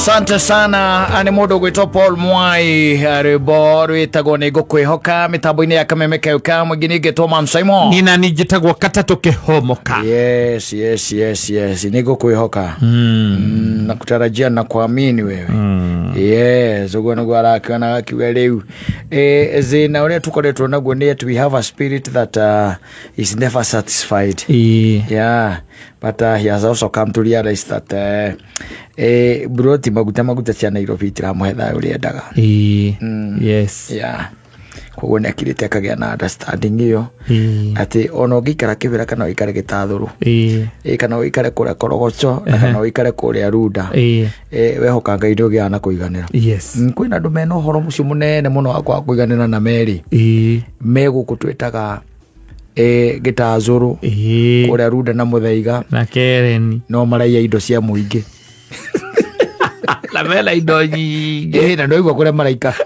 Asante sana nĩ mũndũ ũgwĩtwo Paul Mwai, rwĩmbo rwĩtagwo nĩ ngũkwĩhoka mĩtambo-inĩ ya Kameme Keu ka mũingĩ. Ningĩtwo Man Simon. Nina nĩ njĩtagwo Katatũ Kĩhomoka. Yes, nĩ ngũkwĩhoka na kutarajia na kuamini wewe. Yes, ũguo nĩguo arakiona akiuga rĩu thĩna ũrĩa tũkoretwo naguo nĩ atĩ we have a spirit that is never satisfied. Yeah, but he has also come to realize that broti maguta maguta cia Nairobi itiramũhe thayũ ũrĩa endaga. Yeah, koguo nĩ akirĩte akagĩa na understanding ĩyo atĩ ona ũngĩikara Kĩbĩra kana ũikare Gĩtathũrũ, kana ũikare kũrĩa Korogoco na kana ũikare kũrĩa Runda, wehoka Ngai ndũgĩaga na kũiganĩra. Kwĩna andũ mena ũhoro mũcio mũnene mũno wa kwaga kũiganĩra na merĩ me gũkũ twĩtaga Gĩtazũrũ, kũrĩa Runda na Mũthaiga na Kereni. No maraiya indo cia mũingĩ. Na mena indo nyingĩ. Na ndwaigua kũrĩa maraikara.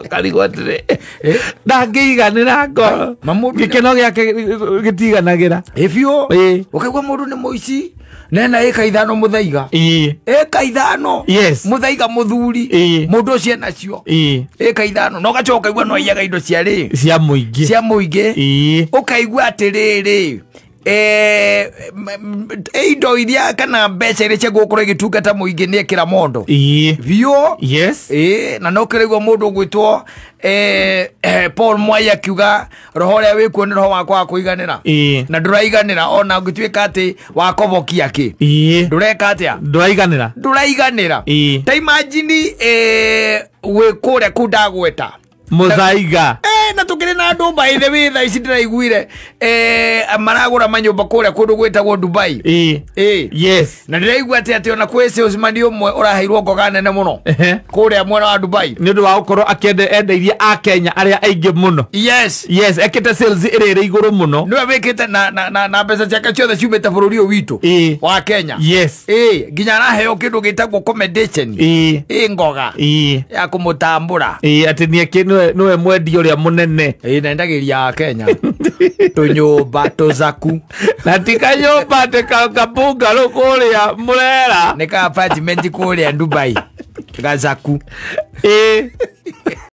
Karigwo atĩrĩ, ndangĩiganĩra ngoro. Ma mũndũ gĩkeno gĩake gĩtiganagĩra. Ĩ biũ. Ũkaigua mũndũ nĩ mũici nena ĩka 5 Mũthaiga, ĩka 5. Mũthaiga mũthuri. Mũndũ ũcio enacio ĩka 5 na ũgacoka ũkaigua no aiyaga indo cia rĩ? Cia mũingĩ. Cia mũingĩ. Ũkaigua atĩrĩrĩ, indo iria kana mbeca iria cia gũkorwo igĩtungata mũingĩ nĩ ekĩra mondo biũ. Na no kĩraigua mũndũ ũgwĩtwo Paul Mwai akiuga roho ũrĩa wĩkuo nĩ roho wakwa wa kũiganĩra. Na ndũraiganĩra ona ũngĩtuĩka atĩ wakobokia kĩ. Ndũreka atĩa? Ndũraiganĩra. Ndũraiganĩra. Ta imagine wĩ kũrĩa kũu ndagweta. Mũthaiga. Na tukĩrĩ na andũ by the way thaa ici ndĩraiguire maragũra manyũmba kũrĩa kũndũ gwĩtagwo Dubai. Na ndĩraigua atĩ ona kwĩ salesman ũmwe ũraheirwo ngoga nene mũno kũrĩa mwena wa Dubai. Nĩ ũndũ wa gũkorwo akĩende endeirie akenya arĩa aingĩ mũno. Yes, ekĩte sales ĩrĩa ĩrĩ igũrũ mũno. Nĩwe wĩkĩte na mbeca ciake ciothe ciumĩte bũrũri ũyũ witũ wa Kenya. Nginya araheo kĩndũ gĩtagwo commendation. Ngoga ya kũmũtambũra. Atĩ nĩeke nĩwe mwendia ũrĩa mũnene. Na endagĩria a Kenya tũnyũmba tũzaku. Na ti kanyũmba, atĩ kabungarũ kũrĩa Mũrera. Nĩ ka apartment kũrĩa Dubai gazaku.